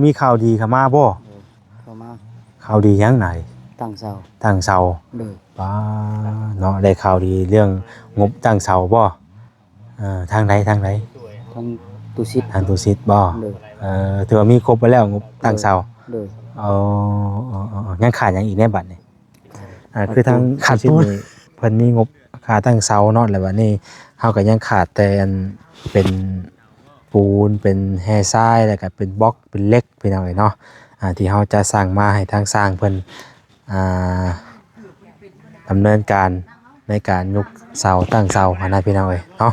ມີຂ່າວດີເຂົ້າມາບໍ່? ເອີ ເຂົ້າມາ. ຂ່າວດີຫຍັງນາຍ? ຕັ້ງເສົາ. ຕັ້ງເສົາ. ໂດຍ. ປ້າ ເນາະ ໄດ້ຂ່າວດີເລື່ອງງົບຕັ້ງເສົາບໍ່? ເອີ ທາງໃດ ທາງໃດ? ທາງຕຸສິດ. ທາງຕຸສິດບໍ່? ໂດຍ. ເອີ ຖືວ່າມີຄົບໄປແລ້ວງົບຕັ້ງເສົາ. ໂດຍ. ອໍ ເອີ ເອີ ເອີ ຍັງຂາດຫຍັງອີກແດ່ບັດນີ້? ອ່າ ຄືທາງ ຂາດ ຂາດປູນ ເພິ່ນມີງົບຄ່າຕັ້ງເສົາເນາະ ແລ້ວບັດນີ້ເຮົາກໍຍັງຂາດແຕ່ອັນເປັນປູນ ເປັນແຮ່ຊາຍ ແລ້ວກໍເປັນບລັອກ ເປັນເຫຼັກ ພີ່ນ້ອງເອີຍເນາະ ອ່າ ທີ່ເຮົາຈະສັ່ງມາໃຫ້ທາງຊ່າງເພິ່ນ ອ່າ ດຳເນີນການໃນການຍົກເສົາ ຕັ້ງເສົາຫັ້ນນະ ພີ່ນ້ອງເອີຍເນາະ.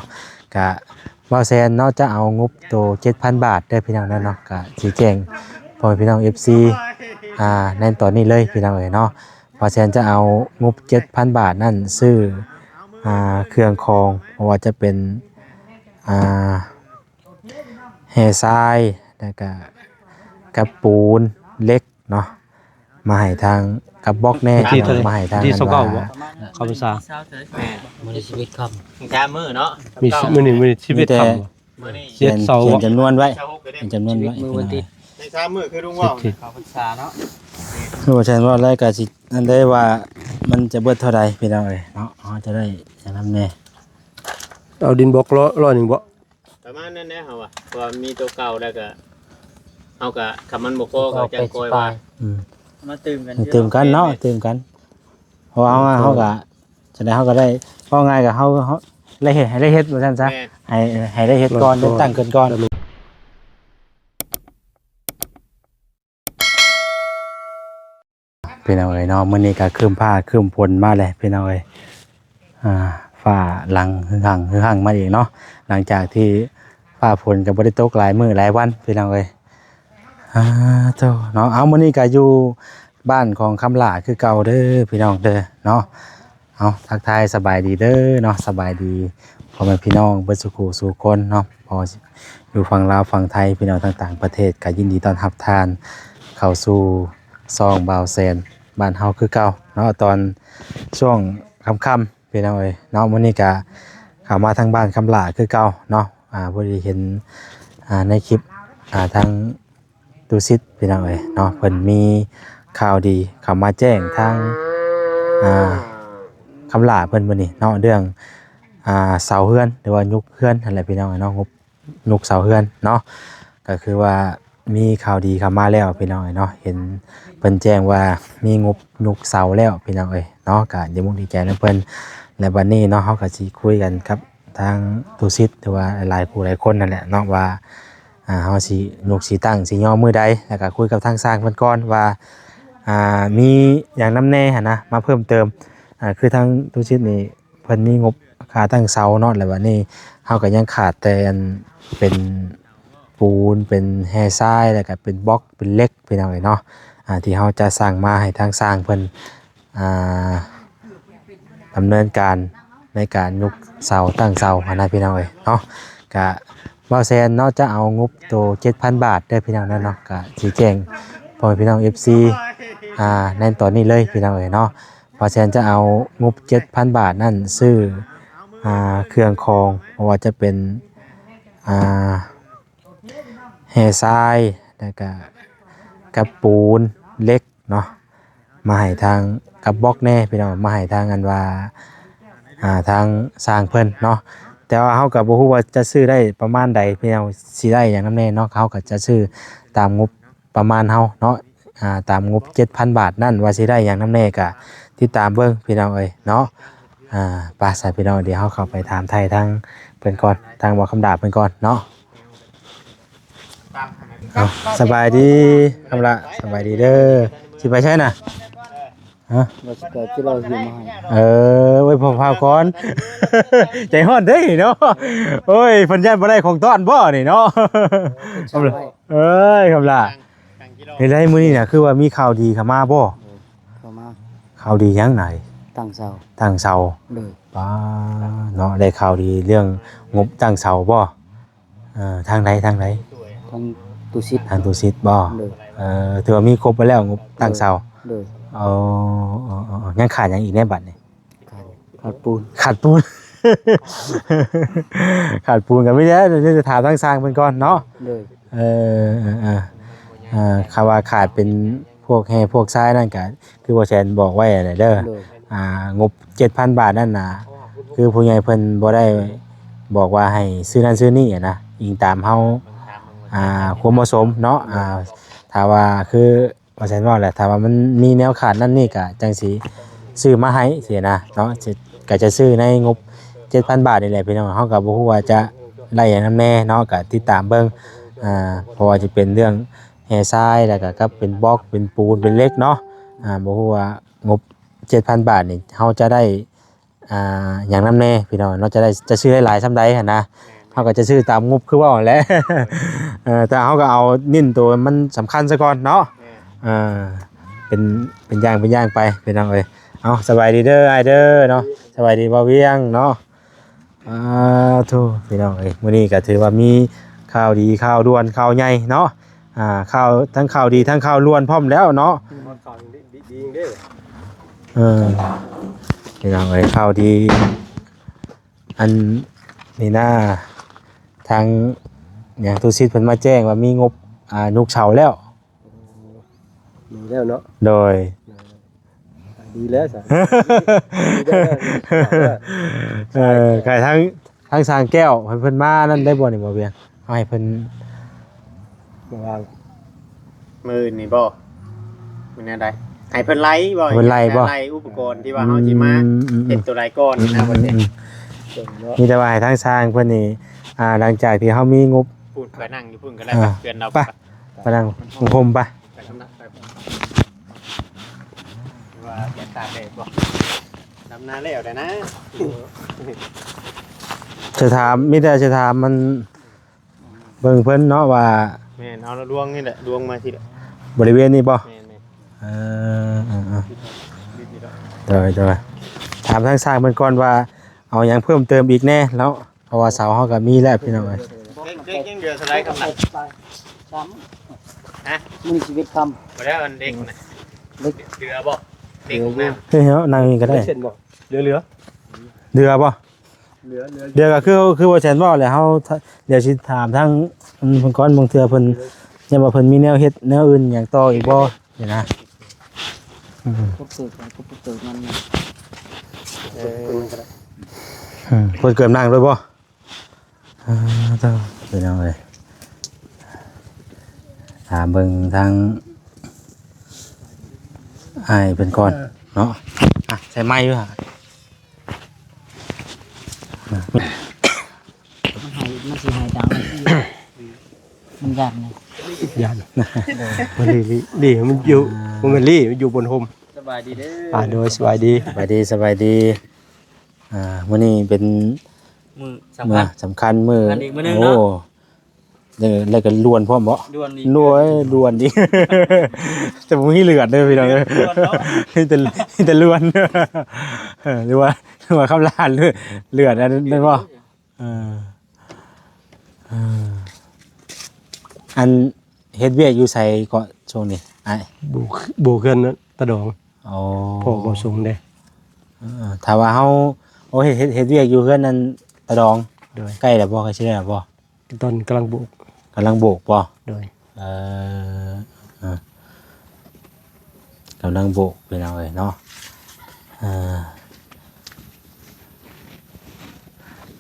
ກະ ບ່າວແຊນເນາະ ຈະເອົາງົບໂຕເຈັດພັນບາດເດີພີ່ນ້ອງເດີເນາະ. ກະຊີ້ແຈງພໍ່ແມ່ພີ່ນ້ອງເອັຟຊີ ອ່າ ໃນຕອນນີ້ເລີຍພີ່ນ້ອງເອີຍເນາະ. ບ່າວແຊນຈະເອົາງົບເຈັດພັນບາດນັ້ນຊື້ ອ່າ ເຄື່ອງຂອງ ບໍ່ວ່າຈະເປັນ ອ່າ ແຮ່ຊາຍ ແລ້ວກະກັບປູນ ເຫຼັກ ເນາະ ມາໃຫ້ທາງ ກັບບລັອກແດ່ ວັນທີເທົ່າໃດ? ມາໃຫ້ທາງ ວັນທີຊາວເກົ້າ ອັນວ່າ ບໍ່? ເຂົ້າພັນສາ ແມ່ນ ມື້ນີ້ສິບເອັດຄ່ຳ ສາມມື້ເນາະ ມີ ມື້ນີ້ ມື້ນີ້ສິບເອັດຄ່ຳ ມີແຕ່ມື້ນີ້ ຂຽນ ຂຽນຈຳນວນໄວ້ ຂຽນຈຳນວນໄວ້ ມື້ວັນທີ ໃນສາມມື້ຄືລຸງເວົ້າ ສິບເອັດ ເຂົ້າພັນສາເນາະ. ຄືວ່າແຊນວ່າແລ້ວກໍຊິ ອັນໃດວ່າມັນຈະເບິດເທົ່າໃດ ພີ່ນ້ອງເອີຍເນາະ ເຮົາຈະໄດ້ຫຍັງນຳແດ່. ເອົາດິນບລັອກຮ້ອຍ ຮ້ອຍໜຶ່ງບໍ່? ປະມານນັ້ນແຫຼະເຮົາວ່າ ເພາະວ່າມີໂຕເກົ່າແລ້ວກໍ ເຮົາກໍ ຄັນມັນບໍ່ພໍກໍຈັ່ງຄ່ອຍວ່າ ອືມ ມາຕື່ມກັນ ມາຕື່ມກັນເນາະ ຕື່ມກັນ ເພາະວ່າເຮົາ ເຮົາກໍ ຈັ່ງໃດເຮົາກໍໄດ້ ເວົ້າງ່າຍກໍເຮົາ ເຮົາໄດ້ເຮັດ ໃຫ້ໄດ້ເຮັດວ່າຊັ້ນຊະ ແມ່ນ ໃຫ້ ໃຫ້ໄດ້ເຮັດກ່ອນ ເລີ່ມຕົ້ນ ໄດ້ຕັ້ງຂຶ້ນກ່ອນ. ພີ່ນ້ອງເອີຍເນາະ ມື້ນີ້ກໍຄຶ້ມຟ້າຄຶ້ມຝົນມາແລ້ວພີ່ນ້ອງເອີຍ ອ່າ ຟ້າຫຼັງຮຶ່ງຫັ້ງຮຶ່ງຫັ້ງມາອີກເນາະ ຫຼັງຈາກທີ່ຟ້າຝົນກໍບໍ່ໄດ້ຕົກຫຼາຍມື້ຫຼາຍວັນພີ່ນ້ອງເອີຍ. ອ່າ ໂທ້ເນາະ ເອົາ ມື້ນີ້ກໍຢູ່ບ້ານຂອງຄຳຫຼ້າຄືເກົ່າເດີພີ່ນ້ອງເດີເນາະ. ເອົາ ທັກທາຍສະບາຍດີເດີເນາະ ສະບາຍດີພໍ່ແມ່ພີ່ນ້ອງເບິດສູ່ຄູ່ສູ່ຄົນເນາະ ບໍ່ວ່າຢູ່ຝັ່ງລາວຝັ່ງໄທ ພີ່ນ້ອງທາງຕ່າງປະເທດ ກໍຍິນດີຕ້ອນຮັບທ່ານເຂົ້າສູ່ຊ່ອງບ່າວແຊນບ້ານເຮົາຄືເກົ່າເນາະ ຕອນຊ່ວງຄ່ຳໆ ພີ່ນ້ອງເອີຍເນາະ. ມື້ນີ້ກໍເຂົ້າມາທາງບ້ານຄຳຫຼ້າຄືເກົ່າເນາະ ອ່າ ພໍດີເຫັນ ອ່າ ໃນຄລິບ ອ່າ ທາງ ຕຸສິດ ພີ່ນ້ອງເອີຍເນາະ ເພິ່ນມີຂ່າວດີເຂົ້າມາແຈ້ງທາງ ອ່າ ຄຳຫຼ້າເພິ່ນມື້ນີ້ເນາະ ເລື່ອງ ອ່າ ເສົາເຮືອນ ຫຼືວ່າຍົກເຮືອນຫັ້ນແຫຼະ ພີ່ນ້ອງເອີຍເນາະ ງົບຍົກເສົາເຮືອນເນາະ ກໍຄືວ່າມີຂ່າວດີເຂົ້າມາແລ້ວ ພີ່ນ້ອງເອີຍເນາະ ເຫັນເພິ່ນແຈ້ງວ່າມີງົບຍົກເສົາແລ້ວ ພີ່ນ້ອງເອີຍເນາະ ກໍດີມຸກດີໃຈນຳເພິ່ນ. ແລະ ບັດນີ້ເນາະ ເຮົາກໍຊິຄຸຍກັນກັບ ທາງຕຸສິດ ຫຼືວ່າຫຼາຍໆຜູ້ຫຼາຍຄົນນັ້ນແຫຼະເນາະ ວ່າ ອ່າ ເຮົາຊິຍົກ ຊິຕັ້ງ ຊິຍໍມື້ໃດ ແລ້ວກໍຄຸຍກັບທາງຊ່າງເພິ່ນກ່ອນວ່າ ອ່າ ມີຫຍັງນຳແດ່ຫັ້ນນະ ມາເພີ່ມເຕີມ. ອ່າ ຄືທາງຕຸສິດນີ້ ເພິ່ນມີງົບຄ່າຕັ້ງເສົາເນາະ ແລ້ວບັດນີ້ເຮົາກໍຍັງຂາດແຕ່ອັນເປັນປູນ ເປັນແຮ່ຊາຍ ແລ້ວກໍເປັນບລັອກ ເປັນເຫຼັກ ພີ່ນ້ອງເອີຍເນາະ ອ່າ ທີ່ເຮົາຈະສັ່ງມາໃຫ້ທາງຊ່າງເພິ່ນ ອ່າ ດຳເນີນການໃນການຍົກເສົາ ຕັ້ງເສົາຫັ້ນນະ ພີ່ນ້ອງເອີຍເນາະ. ກະ ບ່າວແຊນເນາະ ຈະເອົາງົບໂຕເຈັດພັນບາດເດີພີ່ນ້ອງເດີເນາະ ກະຊີ້ແຈງພໍ່ແມ່ພີ່ນ້ອງເອັຟຊີ ອ່າ ໃນຕອນນີ້ເລີຍ ພີ່ນ້ອງເອີຍເນາະ. ບ່າວແຊນຈະເອົາງົບເຈັດພັນບາດນັ້ນຊື້ ອ່າ ເຄື່ອງຂອງ ບໍ່ວ່າຈະເປັນ ອ່າ ແຮ່ຊາຍ ແລ້ວກະກັບປູນ ເຫຼັກ ເນາະ ມາໃຫ້ທາງ ກັບບລັອກແດ່ພີ່ນ້ອງ ມາໃຫ້ທາງ ອັນວ່າ ອ່າ ທາງຊ່າງເພິ່ນເນາະ. ແຕ່ວ່າເຮົາກໍບໍ່ຮູ້ວ່າຈະຊື້ໄດ້ປະມານໃດພີ່ນ້ອງ ຊິໄດ້ຫຍັງນຳແດ່ເນາະ ເຮົາກໍຈະຊື້ຕາມງົບປະມານເຮົາເນາະ ອ່າ ຕາມງົບເຈັດພັນບາດນັ້ນ ວ່າຊິໄດ້ຫຍັງນຳແດ່ ກໍຕິດຕາມເບິ່ງພີ່ນ້ອງເອີຍເນາະ. ອ່າ ໄປຊະພີ່ນ້ອງ ດຽວເຮົາເຂົ້າໄປຖາມໄຖ່ທາງເພິ່ນກ່ອນ ທາງບ່າວຄຳດາບເພິ່ນກ່ອນເນາະ. ເອົາ ສະບາຍດີຄຳລະ ສະບາຍດີເດີ. ຊິໄປໃສນະ? ຮະ? ວ່າຊິໄປຊື້ເຫຼົ້າຫິ້ວມາໃຫ້. ເອີ ໂອ້ຍ ພໍພາວກ່ອນ ໃຈຮ້ອນເດ້ເນາະ. ໂອ້ຍ ເພິ່ນຢ້ານບໍ່ໄດ້ຂອງຕ້ອນບໍ່ນີ້ເນາະ. ເອີຍ ຄຳລະ ເຮັດໃດມື້ນີ້ນະ ຄືວ່າມີຂ່າວດີເຂົ້າມາບໍ່? ເອີ ເຂົ້າມາ. ຂ່າວດີຫຍັງນາຍ? ຕັ້ງເສົາ. ຕັ້ງເສົາ. ໂດຍ. ປ້າ ເນາະ ໄດ້ຂ່າວດີເລື່ອງງົບຕັ້ງເສົາບໍ່? ເອີ ທາງໃດ ທາງໃດ? ທາງຕຸສິດ. ທາງຕຸສິດບໍ່? ໂດຍ. ເອີ ຖືວ່າມີຄົບໄປແລ້ວງົບຕັ້ງເສົາ. ໂດຍ. ເອີ ເອີ ເອີ ເອີ ຍັງຂາດຫຍັງອີກແດ່ບັດນີ້? ຂາດ ຂາດປູນ. ຂາດປູນ. ຂາດປູນກໍມີແລ້ວ ດຽວຈະຖາມທາງຊ່າງເພິ່ນກ່ອນເນາະ. ໂດຍ. ເອີ ເອີ ເອີ ອ່າ ຄຳວ່າຂາດເປັນພວກແຮ່ພວກຊາຍນັ້ນກະ ຄືບໍ່ແສນບອກໄວ້ຫັ້ນແຫຼະເດີ ໂດຍ ອ່າ ງົບເຈັດພັນບາດນັ້ນນະ ຄືຜູ້ໃຫຍ່ເພິ່ນບໍ່ໄດ້ບອກວ່າໃຫ້ຊື້ນັ້ນຊື້ນີ້ນະ ອີງຕາມເຮົາ ອ່າ ຄວາມເໝາະສົມເນາະ ອ່າ ຖ້າວ່າຄື ວ່າຊັ້ນເວົ້າແຫຼະ ຖ້າວ່າມັນມີແນວຂາດນັ້ນນີ້ກະຈັ່ງຊິຊື້ມາໃຫ້ຊີ້ນະເນາະ ກະຈະຊື້ໃນງົບເຈັດພັນບາດນີ້ແຫຼະພີ່ນ້ອງ ເຮົາກະບໍ່ຮູ້ວ່າຈະໄດ້ຫຍັງນຳແດ່ເນາະ ກະຕິດຕາມເບິ່ງ ອ່າ ບໍ່ວ່າຈະເປັນເລື່ອງແຮ່ຊາຍ ແລ້ວກະກັບເປັນບລັອກ ເປັນປູນ ເປັນເຫຼັກເນາະ ອ່າ ບໍ່ຮູ້ວ່າງົບເຈັດພັນບາດນີ້ເຮົາຈະໄດ້ ອ່າ ຫຍັງນຳແດ່ພີ່ນ້ອງເນາະ ຈະໄດ້ ຈະຊື້ໄດ້ຫຼາຍສ່ຳໃດຫັ້ນນະ ເຮົາກໍຈະຊື້ຕາມງົບຄືເວົ້າຫັ້ນແຫຼະ ເອີ ແຕ່ເຮົາກໍເອົາເນັ້ນໂຕມັນສຳຄັນຊະກ່ອນເນາະ ເອີ ເປັນ ເປັນຢ່າງ ເປັນຢ່າງໄປພີ່ນ້ອງເອີຍ ເອົາ ສະບາຍດີເດີອ້າຍເດີເນາະ ສະບາຍດີບ່າວວຽງເນາະ ອ່າ ໂທ້ ພີ່ນ້ອງເອີຍ ມື້ນີ້ກໍຖືວ່າມີຂ່າວດີ ຂ່າວດ່ວນ ຂ່າວໃຫຍ່ເນາະ ອ່າ ຂ່າວ ທັງຂ່າວດີ ທັງຂ່າວດ່ວນພ້ອມແລ້ວເນາະ ເອີ ພີ່ນ້ອງເອີຍ ຂ່າວດີ ອັນນີ້ນາ ທາງຫຍັງ ຕຸສິດເພິ່ນມາແຈ້ງວ່າມີງົບ ອ່າ ຍົກເສົາແລ້ວ ມີແລ້ວເນາະ ໂດຍ ດີແລ້ວຊະ ດີແລ້ວ ເອີ ກະທັງ ທາງຊ່າງແກ້ວ ໃຫ້ເພິ່ນມານັ້ນໄດ້ບໍ່ນີ້ ບໍ່ວຽງ ເອົາໃຫ້ເພິ່ນ ມາວາງ ມື້ອື່ນນີ້ບໍ່ ມື້ແນວໃດ ໃຫ້ເພິ່ນໄລ່ບໍ່ ໃຫ້ເພິ່ນໄລ່ບໍ່ ໃຫ້ເພິ່ນໄລ່ອຸປະກອນທີ່ວ່າເຮົາຊິມາ ອືມ ເຮັດໂຕໃດກ່ອນນະ ອືມ ບໍ່ແມ່ນ ອືມ ມີແຕ່ວ່າໃຫ້ທາງຊ່າງເພິ່ນນີ້ ອ່າ ຫຼັງຈາກທີ່ເຮົາມີງົບ ພຸ້ນ ໄປນັ່ງຢູ່ພຸ້ນກໍໄດ້ ອ່າ ເພື່ອນເຮົາ ໄປ ໄປ ໄປນັ່ງຫົ່ມໄປ ໄປນຳ ໄປ ວ່າຢາກຕາກແດດບໍ່ ດຳນາແລ້ວແຫຼະນະ ຈະຖາມ ມີແຕ່ຈະຖາມມັນ ເບິ່ງເພິ່ນເນາະວ່າ ແມ່ນ ເອົາລະລວງນີ້ແຫຼະ ລວງມາທີ່ ບໍລິເວນນີ້ບໍ່ ແມ່ນໆ ເອີ ເອີ ເອີ ໂດຍ ໂດຍ ຖາມທາງຊ່າງເພິ່ນກ່ອນວ່າ ເອົາຫຍັງເພີ່ມເຕີມອີກແດ່ເນາະ ເພາະວ່າເສົາເຮົາກໍມີແລ້ວພີ່ນ້ອງເອີຍ ເດັກ ເດັກຍັງເຫຼືອເທົ່າໃດຄຳນັ້ນ ສາມ ຮະ ມື້ສິບເອັດຄຳ ບໍ່ໄດ້ອັນເດັກນະ ເດັກ ເຫຼືອບໍ່ ເດັກຂອງນ້ຳ ເຮີ້ຍ ເຮົານັ່ງນີ້ກໍໄດ້ ເຫຼືອ ເຫຼືອ ເຫຼືອບໍ່? ເຫຼືອ ເຫຼືອ ດຽວກໍຄື ຄືບໍ່ແຊນເວົ້າແຫຼະ ເຮົາ ດຽວຊິຖາມທາງ ອັນ ເພິ່ນກ່ອນ ບາງເທື່ອເພິ່ນ ຢ້ານວ່າເພິ່ນມີແນວເຮັດແນວອື່ນຫຍັງຕໍ່ອີກບໍ່ນີ້ນະ ອືມ ຄົບເກີບ ຄົບເກີບມັນ ເອີ ເພິ່ນເກີບນັ່ງໂລດບໍ່? ອ່າ ເຈົ້າ ພີ່ນ້ອງເອີຍ ຖາມເບິ່ງທາງອ້າຍເພິ່ນກ່ອນເນາະ ອ່ະ ໃສ່ໄມຢູ່ຫະ ມັນໃຫ້ ມັນຊິໃຫ້ດັງ ມັນຢ້ານນະ ຢ້ານ ມັນລີ້ ລີ້ ລີ້ ມັນຢູ່ ອ່າ ບໍ່ແມ່ນລີ້ ມັນຢູ່ບົນຮົ່ມ ສະບາຍດີເດີ ອ່າ ໂດຍ ສະບາຍດີ ສະບາຍດີ ສະບາຍດີ ອ່າ ມື້ນີ້ເປັນມື້ສຳຄັນ ມື້ສຳຄັນ ມື້ ສຳຄັນອີກມື້ໜຶ່ງ ໂອ້ ເນາະ ແລ້ວກໍລວນພ້ອມບໍ່? ລວນອີກ ໂອ້ຍ ລວນອີກ ແຕ່ບໍ່ມີເລືອດເດີພີ່ນ້ອງເອີຍ ລວນເນາະ ມີແຕ່ ມີແຕ່ລວນ ເອີ ຫຼືວ່າ ຫຼືວ່າຄຳລານເລືອດ ເລືອດອັນນັ້ນບໍ່? ເອີ ເອີ ອັນເຮັດວຽກຢູ່ໃສເກາະຊ່ວງນີ້ອ້າຍ? ໂບ ໂບເຮືອນຕາດອງ ອໍ ພໍ່ບໍ່ສົງເດ້ ເອີ ຖ້າວ່າເຮົາ ໂອ ເຮັດ ເຮັດ ເຮັດວຽກຢູ່ເຮືອນນັ້ນຕາດອງ ໂດຍ ໃກ້ແລ້ວບໍ່? ໃກ້ຊິແລ້ວບໍ່? ຕອນກຳລັງໂບກ ກຳລັງໂບກບໍ່? ໂດຍ ເອີ ເອີ ກຳລັງໂບກ ພີ່ນ້ອງເອີຍເນາະ ເອີ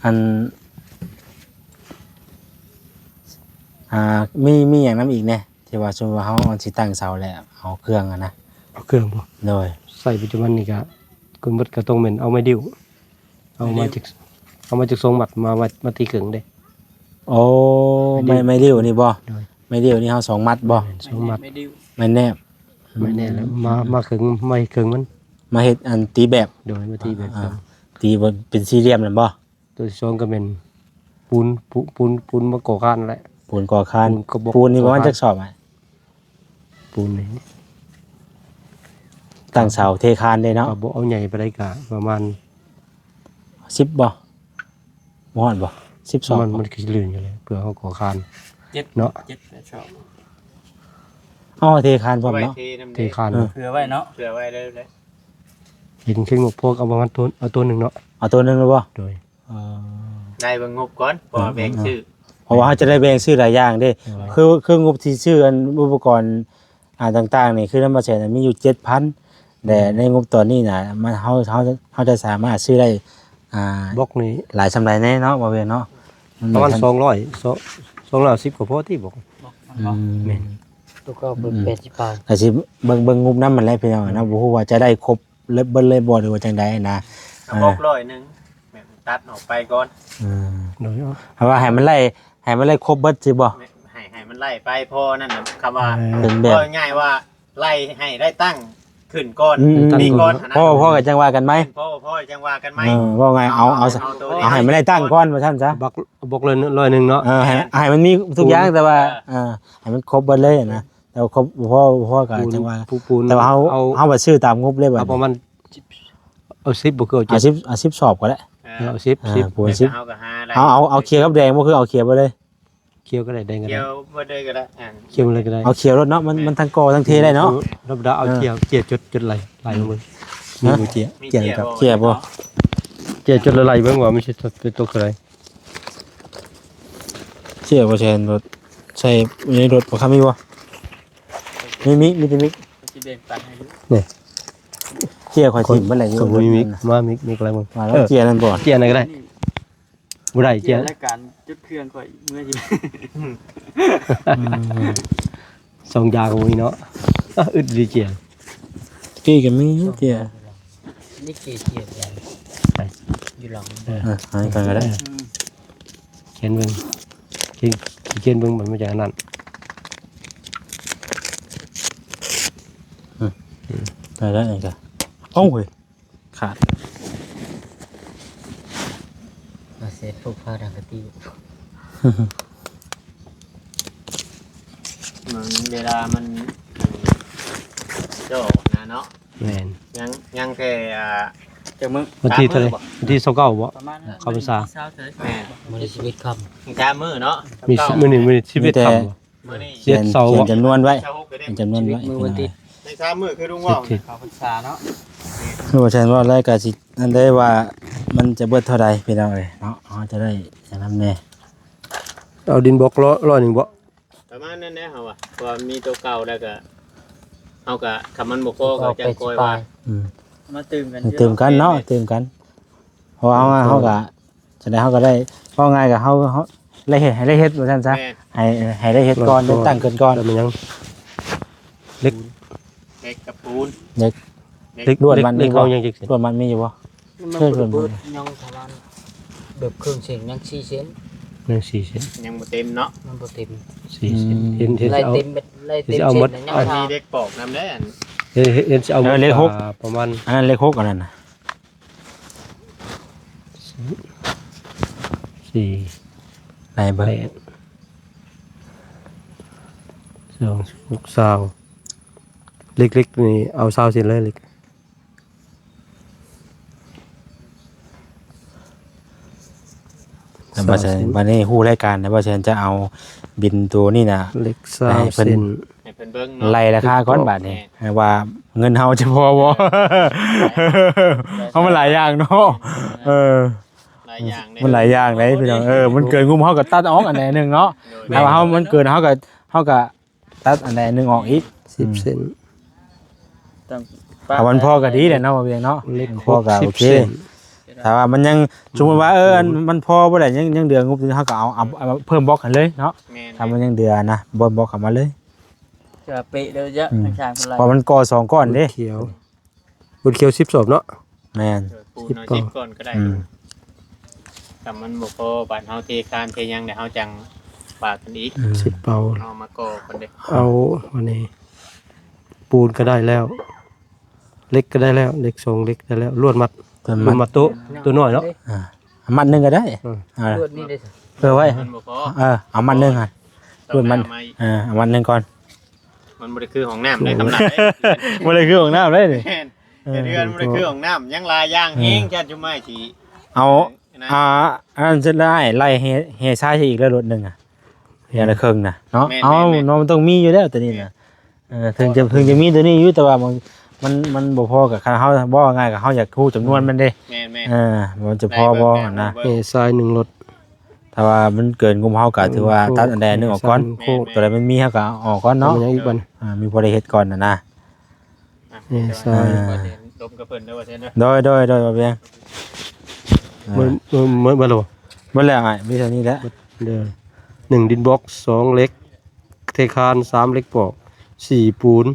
ອັນ ອ່າ ມີ ມີຫຍັງນຳອີກແດ່ ທີ່ວ່າສົມມຸດວ່າເຮົາຊິຕັ້ງເສົາແລ້ວ ເອົາເຄື່ອງຫັ້ນນະ? ເອົາເຄື່ອງບໍ່? ໂດຍ ໃຊ້ປັດຈຸບັນນີ້ກະ ກົນໝົດກະຕ້ອງແມ່ນເອົາໄມ້ດິ້ວ ເອົາມາຈັກ ເອົາມາຈັກສອງມັດ ມາ ມາ ມາຕີເຄິ່ງເດ້. ໂອ້ ໄມ້ ໄມ້ດິ້ວນີ້ບໍ່? ໂດຍ ໄມ້ດິ້ວນີ້ເຮົາສອງມັດບໍ່? ແມ່ນ ສອງມັດ ໄມ້ດິ້ວ ໄມ້ແນບ ໄມ້ແນບ ອືມ ມາ ມາເຄິ່ງ ມາເຮັດເຄິ່ງມັນ ມາເຮັດອັນຕີແບບ ໂດຍ ມາຕີແບບ ອ່າ ຕີເປັນສີ່ຫຼ່ຽມນັ້ນບໍ່? ຕົວທີສອງກໍແມ່ນປູນ ປູ ປູນ ປູນມາກໍ່ຄານແຫຼະ ປູນກໍ່ຄານ ປູນກະບອກ ປູນນີ້ປະມານຈັກສອບອ້າຍ? ປູນນີ້ ຕັ້ງເສົາເທຄານເດ້ເນາະ ກໍບໍ່ເອົາໃຫຍ່ປານໃດ ກະປະມານສິບບໍ່? ບໍ່ຮອດບໍ່? ສິບສອບ ມັນ ມັນຄືຊິລື່ນຢູ່ແຫຼະ ເພື່ອເຮົາກໍ່ຄານ ເຈັດ ເນາະ ເຈັດແປດສອບ ເອົາເທຄານພ້ອມເນາະ ເທນຳ ເທຄານ ເອີ ເຜື່ອໄວ້ເນາະ ເຜື່ອໄວ້ເລີຍ ເຫັນເຊັ່ນງົບພວກເອົາປະມານຕົວ ເອົາຕົວໜຶ່ງເນາະ ເອົາຕົວໜຶ່ງແລ້ວບໍ່? ໂດຍ ເອີ ໄດ້ເບິ່ງງົບກ່ອນ ເພາະວ່າແບ່ງ ເອີ ຊື້ ເພາະວ່າເຮົາຈະໄດ້ແບ່ງຊື້ຫຼາຍຢ່າງເດ້. ໂດຍ ຄື ຄືງົບທີ່ຊື້ອັນອຸປະກອນ ອ່າ ຕ່າງໆນີ້ ຄືນຳບ່າວແສນນະມີຢູ່ເຈັດພັນ ແຕ່ໃນງົບຕອນນີ້ນະ ມັນ ເຮົາ ເຮົາ ເຮົາຈະສາມາດຊື້ໄດ້ ອ່າ ບລັອກນີ້ຫຼາຍສ່ຳໃດແດ່ເນາະ ບໍ່ແມ່ນເນາະ? ມັນປະມານ ສອງຮ້ອຍ ສອງ ສອງຮ້ອຍຫ້າສິບກໍພໍຕິບລັອກ. ອືມ ແມ່ນ ຕົວເກົ່າເພິ່ນ ອືມ ແປດສິບປາຍ ກໍຊິເບິ່ງ ເບິ່ງງົບນຳມັນແຫຼະພີ່ນ້ອງເນາະ. ອືມ ບໍ່ຮູ້ວ່າຈະໄດ້ຄົບເບິດເລີຍບໍ່ ຫຼືວ່າຈັ່ງໃດນະ. ເອົາບລັອກ ເອີ ຮ້ອຍໜຶ່ງ ແມ່ນຕັດອອກໄປກ່ອນ. ເອີ ໂດຍ ເພາະວ່າໃຫ້ມັນໄລ່ ໃຫ້ມັນໄລ່ຄົບເບິດຊິບໍ່? ແມ່ນ ໃຫ້ ໃຫ້ມັນໄລ່ໄປ ພໍນັ້ນນະ ຄຳວ່າ ເອີ ເປັນແບບ ເວົ້າງ່າຍໆວ່າໄລ່ໃຫ້ໄດ້ຕັ້ງຂຶ້ນກ່ອນ ອືມ ນີ້ກ່ອນ ອືມ ຫັ້ນນະ. ພໍ ພໍກໍຈັ່ງວ່າກັນໃໝ່ ພໍ ພໍຈັ່ງວ່າກັນໃໝ່. ເອີ ເວົ້າງ່າຍ ເອົາ ເອົາ ເອົາ ເອົາໃຫ້ມັນໄດ້ຕັ້ງກ່ອນວ່າຊັ້ນຊະ. ບັກ ບັກລະຮ້ອຍໜຶ່ງເນາະ. ເອີ ໃຫ້ ໃຫ້ມັນມີທຸກຢ່າງ ແຕ່ວ່າ ເອີ ໃຫ້ມັນຄົບເບິດເລີຍນະ. ແຕ່ວ່າຄົບ ພໍ ພໍກໍຈັ່ງວ່າ ປູນ ແຕ່ວ່າເຮົາ ເອົາ ເຮົາໄປຊື້ຕາມງົບເລີຍບັດ ເອົາປະມານ ສິບ ເອົາສິບບໍ່ ຄືເອົາເຈັດ ເອົາສິບ ເອົາສິບສອບກໍໄດ້. ເອີ ເອົາສິບ ເອີ ສິບ ເອົາສິບ ເອົາຂຽວກັບແດງບໍ່ ຄືເອົາຂຽວໄປເລີຍ? ຂຽວກໍໄດ້ ແດງກໍໄດ້ ຂຽວບໍ່ໄດ້ກໍໄດ້ ອ່າ ຂຽວເລີຍກໍໄດ້. ເອົາຂຽວໂລດເນາະ ມັນ ແມ່ນ ມັນທັງກໍ່ທັງເທໄດ້ເນາະ. ທຳມະດາເອົາຂຽວ ເຈ້ຍ ຈົດ ຈົດໄລ່ ໄລ່ເບິ່ງ ມີບໍ່ເຈ້ຍ ເຈ້ຍ ເຈ້ຍ ເຈ້ຍ ເຈ້ຍ ບໍ່ ເຈ້ຍ ຈົດ ໄລ່ເບິ່ງວ່າມັນຊິຕົກເທົ່າໃດ. ເຈ້ຍບໍ່ແຊນລົດ ໃສ່ຢູ່ໃນລົດບໍ່ ຄັນມີບໍ່? ມີ ມີ ມີແຕ່ມິກ ຊິແບ່ງປັນໃຫ້ຢູ່ ນີ້ ເຈ້ຍຂ້ອຍຖິ້ມເບິດແລ້ວຢູ່ ມີມິກ ມາມິກ ມິກໄລ່ເບິ່ງ. ວ່າແລ້ວ ເອີ ເຈ້ຍນັ້ນບໍ່ ເຈ້ຍນັ້ນກໍໄດ້. ບໍ່ໄດ້ ເຈ້ຍ ລາຍການຈຸດເຄື່ອງຂ້ອຍເມື່ອຢູ່ ອືມ ສອງຢ່າງກໍມີເນາະ. ອະ ອຶດດີເຈ້ຍ ກີ້ກໍມີເຈ້ຍ ນີ້ເຈ້ຍ ເຈ້ຍ ເຈ້ຍ ໄປ ຢູ່ຫຼັງ ເອີ ເອີ ໃຫ້ກັນກໍໄດ້. ອືມ ຂຽນເບິ່ງ ຂຽນ ຂຽນເບິ່ງ ມັນມາຈາກອັນນັ້ນ. ອືມ ໄດ້ແລ້ວນີ້ກະ ໂອ້ຍ ຂາດ ມາເຊັດຜູ້ພາດັງກະຕິ ມັນເວລາມັນ ໂຈະນະເນາະ. ແມ່ນ ຍັງ ຍັງແຕ່ ອ່າ ຈັກມື້ ວັນທີເທົ່າໃດ? ວັນທີຊາວເກົ້າບໍ່? ປະມານ ເຂົ້າພັນສາ ແມ່ນ ມື້ນີ້ສິບເອັດຄ່ຳ ມີສາມມື້ເນາະ. ມີ ມື້ນີ້ ມື້ນີ້ສິບເອັດຄ່ຳບໍ່? ມື້ນີ້ ເຈັດເສົາ ຂຽນຈຳນວນໄວ້ ຈຳນວນໄວ້ ມື້ວັນທີ ໃນສາມມື້ຄືລຸງເວົ້າ ເຈັດ ເຈັດ ເຂົ້າພັນສາເນາະ. ຄືວ່າແຊນເວົ້າໄດ້ກະຊິ ອັນໃດວ່າມັນຈະເບິດເທົ່າໃດພີ່ນ້ອງເອີຍເນາະ ເຮົາຈະໄດ້ຢ່າງນັ້ນແດ່. ເອົາດິນບລັອກຮ້ອຍໜຶ່ງບໍ່? ປະມານນັ້ນແຫຼະເຮົາວ່າ ເພາະວ່າມີໂຕເກົ່າແລ້ວກະ ເຮົາກະ ຄັນມັນບໍ່ພໍກໍຈັ່ງຄ່ອຍວ່າ ອືມ ມາຕື່ມກັນ ມາຕື່ມກັນເນາະ ຕື່ມກັນ ເພາະວ່າເຮົາ ເຮົາກະ ຈັ່ງໃດເຮົາກໍໄດ້ ເວົ້າງ່າຍກໍເຮົາ ເຮົາໄດ້ເຮັດ ໃຫ້ໄດ້ເຮັດວ່າຊັ້ນຊະ ແມ່ນ ໃຫ້ ໃຫ້ໄດ້ເຮັດກ່ອນ ໄດ້ຕັ້ງຂຶ້ນກ່ອນ. ແລ້ວມັນຍັງ ເຫຼັກ ເຫຼັກກັບປູນ ເຫຼັກ ເຫຼັກ ລວດມັດມີບໍ່? ລວດມັດມີຢູ່ບໍ່? ມັນບໍ່ໄດ້ເບິດ ຍັງປະມານແບບເຄິ່ງເຊັນ ຍັງສີ່ເຊັນ ຍັງສີ່ເຊັນ ຍັງບໍ່ເຕັມເນາະ ມັນບໍ່ເຕັມສີ່ເຊັນ. ອືມ ເຫັນ ເຫັນ ໄລ່ເອົາ ເຕັມ ໄລ່ເຕັມເຊັນ ຍັງ ມີເຫຼັກປອກນຳແດ່ ເຫັນ ເຫັນຊິເອົາ ເອີ ເຫຼັກຫົກ ປະມານ ອັນນັ້ນເຫຼັກຫົກ ອັນນັ້ນນະ ສີ່ ໄລ່ເບິ່ງ ແປດ ສອງ ຫົກ ຊາວ ເຫຼັກໆ ນີ້ເອົາຊາວເຊັນເລີຍ ເຫຼັກ ແລ້ວບ່າວແຊນ ຊາວເຊັນ ບັດນີ້ຮູ້ລາຍການແລ້ວ ບ່າວແຊນຈະເອົາບິນໂຕນີ້ນະ ເຫຼັກຊາວເຊັນ ໃຫ້ເພິ່ນ ໃຫ້ເພິ່ນເບິ່ງເນາະ ໄລ່ລາຄາກ່ອນບາດນີ້ ແມ່ນ ວ່າເງິນເຮົາຈະພໍບໍ່? ເອີ ເພາະມັນຫຼາຍຢ່າງເນາະ ເອີ ຫຼາຍຢ່າງເດ້ ມັນຫຼາຍຢ່າງເດ້ພີ່ນ້ອງ ເອີ ມັນເກີນງົບເຮົາກໍຕັດອອກອັນໃດໜຶ່ງເນາະ ໂດຍ ຖ້າວ່າເຮົາ ມັນເກີນເຮົາກໍ ເຮົາກໍຕັດອັນໃດໜຶ່ງອອກອີກ ສິບເຊັນ ອືມ ຕ້ອງ ຖ້າມັນພໍກໍດີແຫຼະເນາະ ບ່າວວຽງເນາະ ເຫຼັກ ມັນພໍກໍໂອເຄ ສິບເຊັນ ຖ້າວ່າມັນຍັງ ສົມມຸດວ່າ ເອີ ອັນມັນພໍບໍ່ໄດ້ ຍັງ ຍັງເຫຼືອງົບ ເຮົາກໍເອົາ ເອົາ ເອົາເພີ່ມບລັອກໃຫ້ເລີຍເນາະ ແມ່ນ ຖ້າມັນຍັງເຫຼືອນະ ເພີ່ມບລັອກເຂົ້າມາເລີຍ ຈະເປະເດີ ອືມ ທາງຊ້າຍເພິ່ນໄລ່ ເພາະມັນກໍ່ສອງກ້ອນເດ້ ເຂົາ ບົນຂຽວສິບສອບເນາະ ແມ່ນ ເອີ ປູນເອົາ ສິບ ສິບ ກ່ອນກໍໄດ້ ອືມ ຖ້າມັນບໍ່ພໍບາດເຮົາເທຄານເທຫຍັງແລ້ວເຮົາຈັ່ງວ່າກັນອີກ ອືມ ສິບເປົາ ເຮົາມາກໍ່ກັນເດ້ ເອົາອັນນີ້ ປູນກໍໄດ້ແລ້ວ ເຫຼັກກໍໄດ້ແລ້ວ ເຫຼັກສອງເຫຼັກໄດ້ແລ້ວ ລວດມັດ ລວດມັດໂຕະ ໂຕະນ້ອຍເນາະ ອ່າ ມັດໜຶ່ງກໍໄດ້ ເອີ ລວດນີ້ເດ້ ເອີ ໄວ້ ມັນບໍ່ພໍ ເອີ ເອົາມັດໜຶ່ງຫັ້ນ ລວດມັດ ເອີ ເອົາມັດໜຶ່ງກ່ອນ ມັນບໍ່ໄດ້ຄືຫ້ອງນ້ຳເດ້ ຄຳນັ້ນເດ້ ບໍ່ໄດ້ຄືຫ້ອງນ້ຳເດ້ນີ້ ແມ່ນ ເອີ ເຮືອນບໍ່ໄດ້ຄືຫ້ອງນ້ຳ ຍັງຫຼາຍຢ່າງແຮງ ແມ່ນ ຈານຈຸໄມ້ຊິ ເອົາ ອ່າ ອັນນັ້ນເສັດແລ້ວ ໄລ່ແຮ່ ແຮ່ຊາຍໃສ່ອີກແລ້ວລົດໜຶ່ງອະ ຢ່າງລະເຄິ່ງນະເນາະ ແມ່ນ ເອົາ ແມ່ນ ເນາະ ມັນຕ້ອງມີຢູ່ແລ້ວໂຕນີ້ນະ ເອີ ເຖິງຈະ ເຖິງຈະມີໂຕນີ້ຢູ່ ແຕ່ວ່າມັນ ມັນ ມັນບໍ່ພໍກັບ ຄັນເຮົາ ເວົ້າງ່າຍໆ ກໍເຮົາຢາກຮູ້ຈຳນວນມັນເດ້ ແມ່ນໆ ເອີ ວ່າມັນຈະພໍບໍ່ຫັ້ນນະ ແຮ່ຊາຍໜຶ່ງລົດ ຖ້າວ່າມັນເກີນງົບເຮົາກໍຖືວ່າ ເອີ ໂຄ ຕັດອັນໃດອັນໜຶ່ງອອກກ່ອນ ໂຄ ໂຕໃດມັນມີເຮົາກໍເອົາອອກກ່ອນເນາະ ແມ່ນ ຍັງອີກບັດ ອ່າ ມີພໍໄດ້ເຮັດກ່ອນນະນະ ແມ່ນ ຊອຍ ອ່າ ລົມກັບເພິ່ນເດີວ່າຊັ້ນເດີ ໂດຍ ໂດຍ ໂດຍ ບໍ່ເປັນຫຍັງ ເອີ ໝົດ ໝົດ ໝົດແລ້ວບໍ່? ໝົດແລ້ວອ້າຍ ມີເທົ່ານີ້ແຫຼະ ເດີ ໜຶ່ງ ດິນບລັອກ ສອງ ເຫຼັກເທຄານ ສາມ ເຫຼັກປອກ ສີ່ ປູນ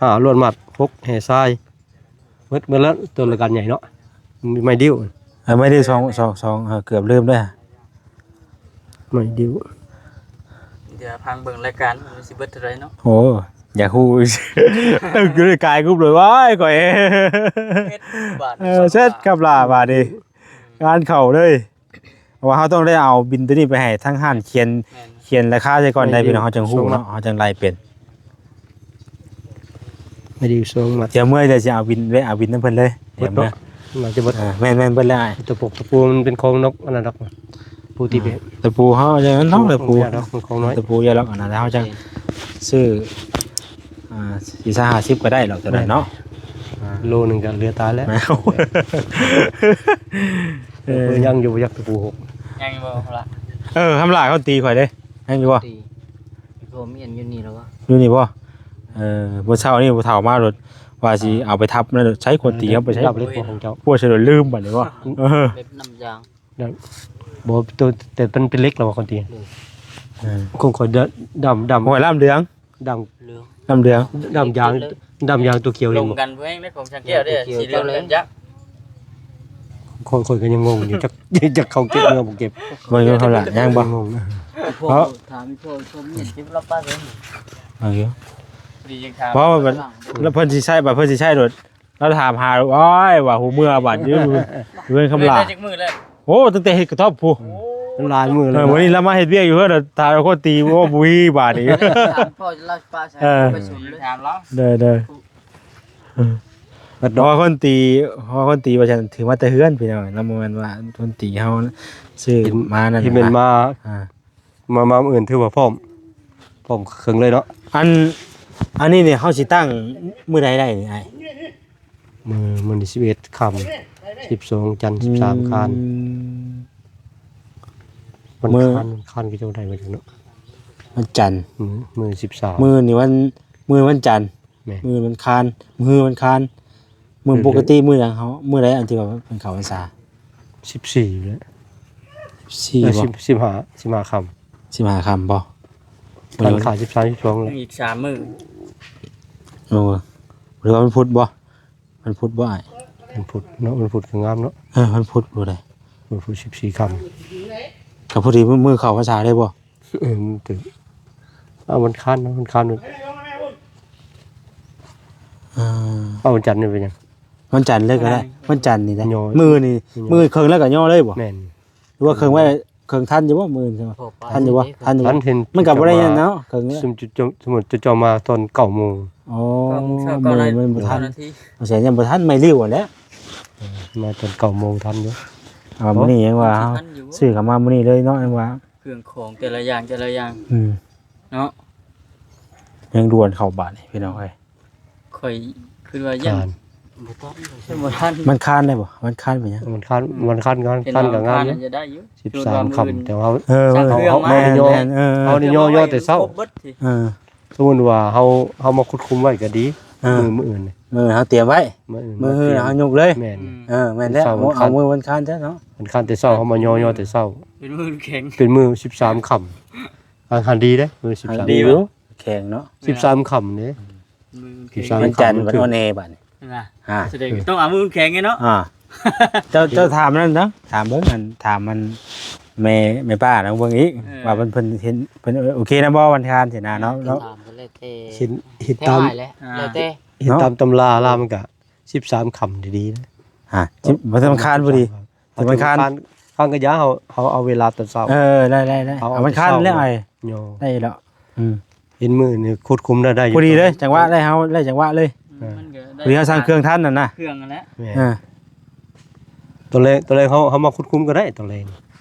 ຫ້າ ລວດມັດ ຫົກ ແຮ່ຊາຍ ໝົດ ໝົດແລ້ວ ຕົວລະການໃຫຍ່ເນາະ ໄມ້ດິ້ວ ເອີ ໄມ້ດິ້ວ ສອງ ສອງ ສອງ ເອີ ເກືອບລືມເດ້ ໄມ້ດິ້ວ ດຽວຟັງເບິ່ງລາຍການມັນຊິເບິດເທົ່າໃດເນາະ ໂອ້ ຢາກຮູ້ ຕຶກຢູ່ໃນກາຍກຸບເລີຍ ວ້າຍ ຂ້ອຍ ເອີ ເສັດກັບຫຼ້າບາດນີ້ ງານເຂົ້າເລີຍ ເພາະວ່າເຮົາຕ້ອງໄດ້ເອົາບິນໂຕນີ້ໄປໃຫ້ທາງຮ້ານຂຽນ ແມ່ນ ຂຽນລາຄາໃສ່ກ່ອນໄດ້ ໄມ້ດິ້ວ ພີ່ນ້ອງ ເຮົາຈັ່ງຮູ້ເນາະ ເຮົາຈັ່ງໄລ່ເປັນ ໄມ້ດິ້ວສອງມັດ ດຽວເມື່ອຍ ດຽວຊິເອົາບິນ ແວະເອົາບິນນຳເພິ່ນເລີຍ ເບິດເນາະ ດຽວເມື່ອຍ ໜ້າຈະເບິດ ເອີ ແມ່ນໆ ເບິດແລ້ວອ້າຍ ຕະປົກຕະປູມັນເປັນຂອງນົກອັນນັ້ນດອກ ປູຕີເປ ອ່າ ຕະປູເຮົາ ເອີ ເນາະ ຕະປູ ຂອງນ້ອຍ ຕະປູຢ່າລັອກອັນນັ້ນ ແລ້ວເຮົາຈັ່ງຊື້ ອ່າ ສີ່ສິບ ຫ້າສິບກໍໄດ້ດອກ ຕົວນັ້ນເນາະ ແມ່ນ ອ່າ ໂລໜຶ່ງກໍເຫຼືອຕາຍແລ້ວ ເອີ ຍັງຢູ່ບໍ່ ຈັກຕະປູຫົກ ຍັງຢູ່ບໍ່ລະ ເອີ ຄຳຫຼ້າເຂົາຕີຂ້ອຍເດ້ ຍັງຢູ່ບໍ່? ຕີ ອີ່ພໍ່ມີອັນຢູ່ນີ້ແລ້ວວະ ຢູ່ນີ້ບໍ່? ເອີ ມື້ເຊົ້ານີ້ຜູ້ເຖົ້າມາໂລດ ວ່າຊິເອົາໄປທັບນັ້ນໂລດ ໃຊ້ຄົນຕີເອົາໄປໃຊ້ ດັບເຫຼັກຂອງເຈົ້າ ພວກໃຊ້ໂລດລືມບັດນີ້ບໍ່? ເອີ ເລັບນ້ຳຢາງ ບໍ່ ໂຕ ແຕ່ມັນເປັນເຫຼັກແລ້ວວ່າຄົນຕີ ເອີ ຂອງຂ້ອຍດຳ ດຳ ໂອ້ຍ ລຳເຫຼືອງ ດຳ ເຫຼືອງ ດຳເຫຼືອງ ດຳຢາງ ດຳຢາງຕົວຂຽວ ລົງກັນເພິ່ນໃນຂອງຊ່າງແກ້ວເດ້ ສີເຫຼືອງເລີຍຈັກ ຂ້ອຍ ຂ້ອຍກໍຍັງງົງຢູ່ ຈັກ ຈັກເຂົາເກັບເມືອບໍ່ເກັບ ເບິ່ງເຂົາລະຍັງບໍ່ ງງ ເພາະ ຖາມອີ່ພໍ່ ອີ່ພໍ່ມີເກັບລາວປາເລີຍ ເອົາຢູ່ ດີຈັ່ງຖາມ ເພາະວ່າ ແລ້ວເພິ່ນຊິໃຊ້ ບາດເພິ່ນຊິໃຊ້ໂລດ ລາວຖາມຫາ ໂອ້ຍ ວ່າຮູ້ເມືອບາດຢູ່ ເຮືອນຄຳຫຼ້າ ເຮັດໄດ້ຈັກມື້ແລ້ວ ໂອ້ ຕັ້ງແຕ່ເຮັດກະທັອບພຸ້ນ ມັນຫຼາຍມື້ແລ້ວ ເອີ ມື້ນີ້ລາວມາເຮັດວຽກຢູ່ເຮືອນ ຖາມວ່າຄົນຕີ ໂອ້ ບໍ່ມີບາດນີ້ ຖາມພໍ່ລາວປາໃສ່ ເອີ ໄປສຸມເລີຍ ຖາມລາວ ເດີໆ ເອີ ເພາະວ່າຄົນຕີ ເພາະວ່າຄົນຕີວ່າຊັ້ນ ຖືມາແຕ່ເຮືອນພີ່ນ້ອງ ລາວບໍ່ແມ່ນວ່າຄົນຕີເຮົາຊື້ມານັ້ນ ທີ່ແມ່ນມາ ອ່າ ມາ ມາມື້ອື່ນຖືວ່າພ້ອມ ພ້ອມເຄິ່ງເລີຍເນາະ ອັນ ອັນນີ້ນີ້ເຮົາຊິຕັ້ງມື້ໃດໄດ້ນີ້ອ້າຍ? ມື້ ມື້ນີ້ສິບເອັດຄ່ຳ ສິບສອງຈັນ ສິບສາມຄານ ອືມ ວັນ ມື້ ຄານ ວັນຄານຄືຈັ່ງໃດວະເນາະ ວັນຈັນ ມື້ ມື້ສິບສາມ ມື້ນີ້ວັນ ມື້ວັນຈັນ ແມ່ນ ມື້ວັນຄານ ມື້ວັນຄານ ມື້ປົກກະຕິມື້ຫຍັງເຮົາ ມື້ໃດອັນທີ່ວ່າເພິ່ນເຂົ້າພັນສາ? ສິບສີ່ແຫຼະ ສິບສີ່ ເອີ ບໍ່ ສິບ ສິບຫ້າ ສິບຫ້າຄ່ຳ ສິບຫ້າຄ່ຳບໍ່? ວັນຄານຂາຍສິບສາມ ສິບສອງແຫຼະ ຍັງອີກສາມມື້ ໂອ້ ຫຼືວ່າວັນພຸດບໍ່? ວັນພຸດບໍ່ອ້າຍ? ວັນພຸດເນາະ ວັນພຸດກໍງາມເນາະ ເອີ ວັນພຸດບໍ່ໄດ້ ວັນພຸດສິບສີ່ຄ່ຳ ກໍພໍດີມື້ ມື້ເຂົ້າພັນສາໄດ້ບໍ່? ເອີ ມັນຖືກ ເອົາວັນຄານເນາະ ວັນຄານ ເອີ ເອົາວັນຈັນນີ້ເປັນຫຍັງ? ວັນຈັນເລີຍກໍໄດ້ ວັນຈັນນີ້ໄດ້ ມື້ນີ້ ມື້ເຄິ່ງແລ້ວກໍຍໍເລີຍບໍ່? ແມ່ນ ຫຼືວ່າເຄິ່ງໄວ້ ເຄິ່ງທັນຢູ່ບໍ່? ມື້ອື່ນທັນຢູ່ບໍ່? ທັນຢູ່ບໍ່? ມັນກໍບໍ່ໄດ້ຫຍັງເນາະ ເຄິ່ງ ສົມມຸດເຈົ້າມາຕອນເກົ້າໂມງ ອໍ ເກົ້າໂມງເຊົ້າ ເກົ້ານາທີ ມັນບໍ່ທັນ ເກົ້ານາທີ ບໍ່ແຊນຍັງບໍ່ທັນ ໄມ້ລິ້ວຫັ້ນແຫຼະ ເອີ ມາຕອນເກົ້າໂມງທັນຢູ່ ເອົາມື້ນີ້ຍັງວ່າເຮົາຊື້ເຂົ້າມາມື້ນີ້ເລີຍເນາະ ຍັງວ່າ ເຄື່ອງຂອງແຕ່ລະຢ່າງ ແຕ່ລະຢ່າງ ອືມ ເນາະ ຍັງດ່ວນເຂົ້າບາດນີ້ພີ່ນ້ອງເອີຍ ຂ້ອຍຄິດວ່າຢ້ານ ບໍ່ທັນ ບໍ່ທັນ ວັນຄານໄດ້ບໍ່? ວັນຄານເປັນຫຍັງ? ວັນຄານ ວັນຄານ ວັນຄານກໍງາມຢູ່ ສິບສາມຄ່ຳ ແຕ່ວ່າ ເອີ ເຮົາ ເຮົາ ເຮົານີ້ຍໍ ຍໍແຕ່ເຊົ້າ ເອີ ສົມມຸດວ່າເຮົາ ເຮົາມາຄຸດຄຸມໄວ້ກໍດີ ເອີ ມື້ ມື້ອື່ນນີ້ ມື້ເຮົາຕຽມໄວ້ ມື້ອື່ນ ມື້ເຮົາຍົກເລີຍ ແມ່ນ ເອີ ແມ່ນແລ້ວ ເອົາມື້ວັນຄານຊະເນາະ ວັນຄານແຕ່ເຊົ້າ ເຮົາມາຍໍ ຍໍແຕ່ເຊົ້າ ເປັນມື້ແຂງ ເປັນມື້ສິບສາມຄ່ຳ ອັນ ອັນດີເດ້ ມື້ສິບສາມ ດີຢູ່ ແຂງເນາະ ສິບສາມຄ່ຳເດ້ ມື້ແຂງ ສິບສາມຄ່ຳ ວັນຈັນ ວັນອອນແອບາດນີ້ ນະ ອ່າ ສະແດງຕ້ອງເອົາມື້ແຂງເນາະ ອ່າ ເຈົ້າ ເຈົ້າຖາມນັ້ນເນາະ ຖາມເບິ່ງ ອັນ ຖາມມັນ ແມ່ ແມ່ປ້ານຳເບິ່ງອີກ ເອີ ວ່າເພິ່ນ ເພິ່ນເຫັນ ເພິ່ນໂອເຄນຳບໍ່ ວັນຄານຊີ້ນະເນາະ ເອີ ເນາະ ຖາມເພິ່ນແລ້ວແຕ່ ເຫັນ ເຫັນຕາມ ແລ້ວແຕ່ ເນາະ ເຫັນຕາມຕຳລາລາວມັນກະສິບສາມຄ່ຳດີໆນະ ອ່າ ສິບ ວັນຄານພໍດີ ວັນຄານ ຄັນກະຢ່າ ເຮົາ ເຮົາເອົາເວລາຕອນເຊົ້າ ເອີ ໄດ້ໆໆ ເອົາ ເອົາວັນຄານແລ້ວອ້າຍ ໂຍ ໄດ້ແລ້ວ ອືມ ເຫັນມື້ນີ້ຄຸດຄຸມໄດ້ ໄດ້ຢູ່ ພໍດີເລີຍ ຈັງຫວະໄດ້ ເຮົາໄດ້ຈັງຫວະເລີຍ ອືມ ມັນກໍໄດ້ ພໍດີເຮົາສ້າງເຄື່ອງທັນຫັ້ນນະ ເຄື່ອງຫັ້ນແຫຼະ ແມ່ນ ອ່າ ຕອນແລງ ຕອນແລງເຮົາ ເຮົາມາຂຸດຂຸມກໍໄດ້ ຕອນແລງ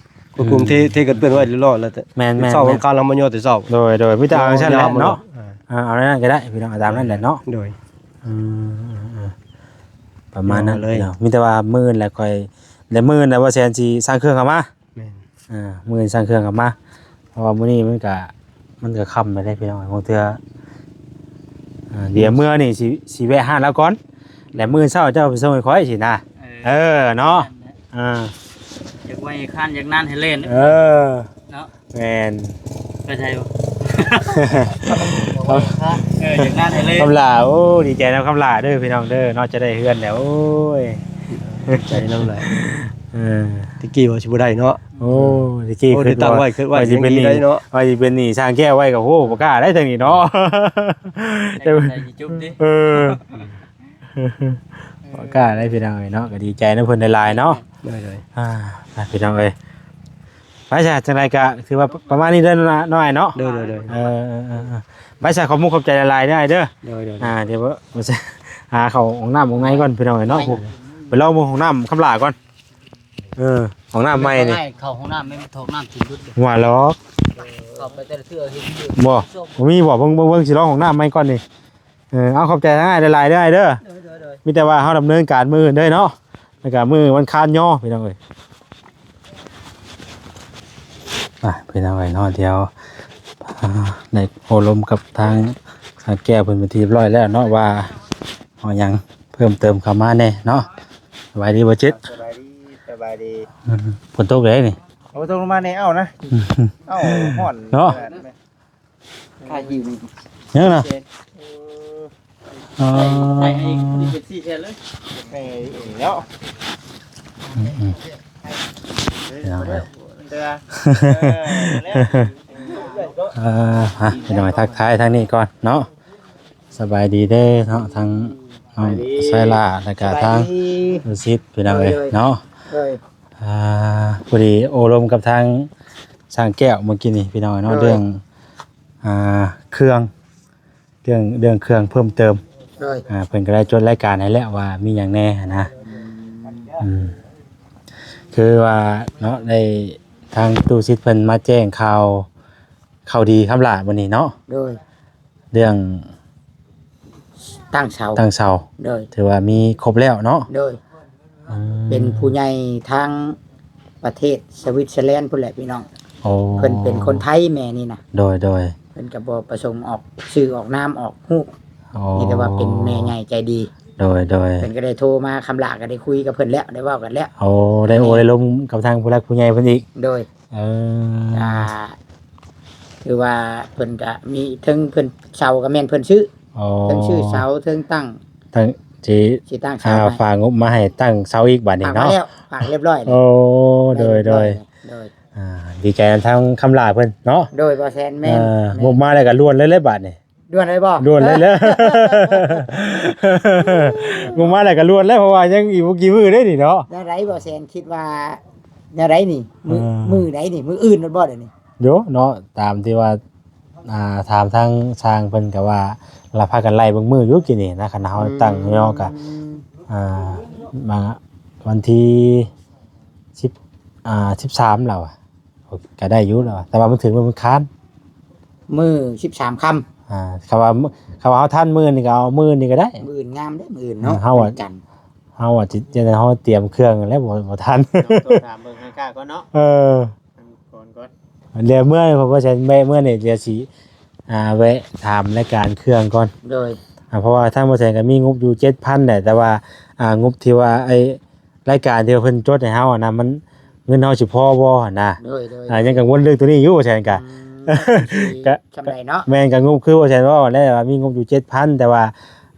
ຂຸດຂຸມ ອືມ ເທ ເທກັນເປື້ອນໄວ້ຮຽບຮ້ອຍແລ້ວ ແຕ່ ແມ່ນໆໆ ເຊົ້າ ວັນຄານເຮົາມາຍໍແຕ່ເຊົ້າ ໂດຍໆ ມີແຕ່ເອົາຊັ້ນແຫຼະເນາະ ອ່າ ອ່າ ເອົາແນວນັ້ນກໍໄດ້ ພີ່ນ້ອງ ເອົາຕາມນັ້ນແຫຼະເນາະ ໂດຍ ອືມ ປະມານນັ້ນເລີຍ ພີ່ນ້ອງ ມີແຕ່ວ່າມື້ອື່ນແຫຼະ ຂ້ອຍ ແລະ ມື້ອື່ນແຫຼະ ບໍ່ແສນຊິສ້າງເຄື່ອງເຂົ້າມາ ແມ່ນ ອ່າ ມື້ອື່ນສັ່ງເຄື່ອງກັບມາ ເພາະວ່າມື້ນີ້ມັນກະ ມັນກະຄ່ຳແລ້ວເດ້ພີ່ນ້ອງ. ບາງເທື່ອ ອ່າ ດຽວເມື່ອນີ້ຊິ ຊິແວະຮ້ານລາວກ່ອນ ແລ້ວມື້ເຊົ້າເຈົ້າໄປສົ່ງໃຫ້ຂ້ອຍຊີ້ນະ. ເອີ ເອີເນາະ ແມ່ນແຫຼະ ອ່າ ຢາກໄວໃຫ້ຄານ ຢາກນານໃຫ້ເລ່ນ ເອີ ເນາະ. ແມ່ນ ໄປໃສບໍ່? ເອີ ຢາກນານໃຫ້ເລ່ນ ຄຳຫຼ້າ. ໂອ້ ດີໃຈນຳຄຳຫຼ້າເດີພີ່ນ້ອງເດີເນາະ ຈະໄດ້ເຮືອນແລ້ວ. ໂອ້ຍ ດີໃຈນຳຫຼາຍ. ເອີ ແຕ່ກີ້ວ່າຊິບໍ່ໄດ້ເນາະ. ໂອ້ ແຕ່ກີ້ ໂອ້ ຄິດ ຕັ້ງໄວ້ ຄິດວ່າ ວ່າຊິເປັນໜີ້ ຍັງດີໄດ້ເນາະ ວ່າຊິເປັນໜີ້ຊ່າງແກ້ວໄວ້ກໍ ໂອ້ ບໍ່ກ້າໄດ້ທາງນີ້ເນາະ. ແຕ່ວ່າຊິຈຸບຕິ ເອີ ບໍ່ກ້າໄດ້ພີ່ນ້ອງເອີຍເນາະ. ກໍດີໃຈນຳເພິ່ນຫຼາຍໆເນາະ. ໂດຍໆ ອ່າ ໄປພີ່ນ້ອງເອີຍ ໄປຊະ ຈັ່ງໃດກໍຖືວ່າປະມານນີ້ເດີນ້ອຍເນາະ. ໂດຍໆໆ ເອີ ໄປຊະ ຂອບມຸກຂອບໃຈຫຼາຍໆເດີອ້າຍເດີ. ໂດຍໆ ອ່າ ດຽວຫາເຂົ້າຫ້ອງນ້ຳຫ້ອງໃນກ່ອນພີ່ນ້ອງເອີຍເນາະ. ໄປລອງເບິ່ງຫ້ອງນ້ຳຄຳຫຼ້າກ່ອນ. ເອີ ຫ້ອງນ້ຳໃໝ່ນີ້ ເຂົ້າຫ້ອງນ້ຳແມ່ນຖອກນ້ຳຊິຫຼຸດ ວ່າຫຼອກ ເຂົ້າໄປແຕ່ລະເທື່ອເຫັນຢູ່ ບໍ່ ບໍ່ມີບໍ່? ເບິ່ງ ເບິ່ງ ເບິ່ງ ຊິລອງຫ້ອງນ້ຳໃໝ່ກ່ອນນີ້. ເອີ ເອົາ ຂອບໃຈທາງອ້າຍຫຼາຍໆເດີອ້າຍເດີ. ໂດຍໆໆ ມີແຕ່ວ່າເຮົາດຳເນີນການມື້ອື່ນເດີເນາະ ແລ້ວກະມື້ວັນຄານຍໍພີ່ນ້ອງເອີຍ. ອ່ະ ພີ່ນ້ອງເອີຍເນາະ ດຽວ ອ່າ ໄດ້ໂອ້ລົມກັບທາງ ທາງແກ້ວເພິ່ນເປັນທີ່ຮຽບຮ້ອຍແລ້ວເນາະ ວ່າເອົາຫຍັງເພີ່ມເຕີມເຂົ້າມາແດ່ເນາະ. ສະບາຍດີບໍ່ຈິດ? ສະບາຍດີ ສະບາຍດີ. ອືມ ຝົນຕົກເດ້ນີ້. ໂອ້ ຕົກລົງມາແນ່ ເອົ້ານະ ເອົ້າ ຮ້ອນເນາະ. ຄ່າຢູ່ນີ້ ຍັງນະ ເອີ ໃສ່ໃຫ້ນີ້ເປັນສີ່ແສນເລີຍ ໃຫ້ເນາະ. ອືມໆ ເອີ ເອີ ເອີ ພີ່ນ້ອງ ທັກທາຍທາງນີ້ກ່ອນເນາະ. ສະບາຍດີເດີເນາະ ທັງນ້ອງໄຊລາ ແລ້ວກະທາງ ສະບາຍດີ ລູກສິດ ພີ່ນ້ອງເອີຍ ໂດຍ ເນາະ. ໂດຍ ອ່າ ພໍດີໂອ້ລົມກັບທາງຊ່າງແກ້ວເມື່ອກີ້ນີ້ພີ່ນ້ອງເນາະ ໂດຍ ເລື່ອງ ອ່າ ເຄື່ອງ ເລື່ອງ ເລື່ອງເຄື່ອງເພີ່ມເຕີມ. ໂດຍ ອ່າ ເພິ່ນກໍໄດ້ຈົດລາຍການໃຫ້ແລ້ວວ່າມີຫຍັງແດ່ຫັ້ນນະ. ອືມ ຄືວ່າເນາະ ໄດ້ທາງຕູ້ສິດເພິ່ນມາແຈ້ງຂ່າວ ຂ່າວດີຄຳຫຼ້າມື້ນີ້ເນາະ. ໂດຍ ເລື່ອງຕັ້ງເສົາ ຕັ້ງເສົາ ໂດຍ ຖືວ່າມີຄົບແລ້ວເນາະ. ໂດຍ ອືມ ເປັນຜູ້ໃຫຍ່ທາງປະເທດສະວິດເຊີແລນພຸ້ນແຫຼະພີ່ນ້ອງ. ໂອ້ ເພິ່ນເປັນຄົນໄທແມ່ນີ້ນະ. ໂດຍໆ ເພິ່ນກໍບໍ່ປະສົງອອກຊື່ອອກນາມອອກຮູບ. ໂອ້ ມີແຕ່ວ່າເປັນແມ່ໃຫຍ່ໃຈດີ. ໂດຍໆ ເພິ່ນກໍໄດ້ໂທມາ ຄຳຫຼ້າກໍໄດ້ຄຸຍກັບເພິ່ນແລ້ວ ໄດ້ເວົ້າກັນແລ້ວ. ໂອ້ ໄດ້ໂອ້ ແມ່ນ ໄດ້ລົມກັບທາງຜູ້ຫຼັກຜູ້ໃຫຍ່ເພິ່ນອີກ. ໂດຍ ເອີ ອ່າ ຖືວ່າເພິ່ນກະມີເທິງເພິ່ນເສົາກໍແມ່ນເພິ່ນຊື້. ອໍ ເທິງຊື້ເສົາເທິງຕັ້ງ ຕັ້ງ ຊິ ຊິຕັ້ງເສົາ ອ່າ ໃຫ້ ຝາກງົບມາໃຫ້ຕັ້ງເສົາອີກບາດນີ້ເນາະ. ຝາກໄວ້ແລ້ວ ຝາກຮຽບຮ້ອຍແລ້ວ. ໂອ້ ໂດຍໆ ໂດຍ ອ່າ ດີໃຈນຳທາງຄຳຫຼ້າເພິ່ນເນາະ. ໂດຍ ບໍ່ແຊນ ແມ່ນ ເອີ ແມ່ນ ງົບມາແລ້ວກໍລ້ວນເລີຍແຫຼະບາດນີ້. ດ່ວນເລີຍບໍ່? ດ່ວນເລີຍແຫຼະ ງົບມາແລ້ວກໍດ່ວນແລ້ວ ເພາະວ່າຍັງອີກບໍ່ກີ້ມື້ເດ້ນີ້ເນາະ. ແນວໃດບໍ່ແຊນ ຄິດວ່າແນວໃດນີ້? ມື້ ເອີ ມື້ໃດນີ້? ມື້ອື່ນໂລດບໍ່ດຽວນີ້? ໂຍເນາະ ຕາມທີ່ວ່າ ອ່າ ຖາມທາງຊ່າງເພິ່ນກໍວ່າ ລະພາກັນໄລ່ເບິ່ງມື້ຢູ່ກີ້ນີ້ນະ ຄັນເຮົາ ອືມ ຕັ້ງເນາະ ກໍ ອ່າ ມາວັນທີ ສິບ ອ່າ ສິບສາມແລ້ວ ກໍໄດ້ຢູ່ແລ້ວ ແຕ່ວ່າມັນຖືກມື້ວັນອັງຄານ ມື້ສິບສາມຄ່ຳ. ອ່າ ຄຳວ່າ ຄຳວ່າເຮົາທັນມື້ນີ້ກໍເອົາມື້ນີ້ກໍໄດ້ ມື້ອື່ນງາມເດ້ ມື້ອື່ນເນາະ ເຮົາວ່າ ວັນຈັນ ເຮົາວ່າຊິ ເຮົາຕຽມເຄື່ອງແລ້ວ ບໍ່ ບໍ່ທັນ ຕ້ອງ ຕ້ອງຖາມເບິ່ງຮ້ານຄ້າກ່ອນເນາະ. ເອີ ກ່ອນ ກ່ອນ ດຽວເມື່ອ ເພາະວ່າຊິແວະເມື່ອນີ້ ດຽວຊິ ອ່າ ແວະຖາມລາຍການເຄື່ອງກ່ອນ. ໂດຍ ອ່າ ເພາະວ່າທາງບໍ່ແສນກໍມີງົບຢູ່ເຈັດພັນແຫຼະ ແຕ່ວ່າ ອ່າ ງົບທີ່ວ່າ ໄອ້ ລາຍການທີ່ວ່າເພິ່ນຈົດໃຫ້ເຮົາຫັ້ນນະ ມັນ ເງິນເຮົາຊິພໍບໍ່ຫັ້ນນະ. ໂດຍ ໂດຍ ອ່າ ຍັງກັງວົນເລື່ອງໂຕນີ້ຢູ່ ວ່າຊັ້ນກະ ອືມ ກະ ສ່ຳໃດເນາະ. ແມ່ນ ກະງົບຄືວ່າຊັ້ນເວົ້າແຫຼະ ວ່າມີງົບຢູ່ເຈັດພັນ ແຕ່ວ່າ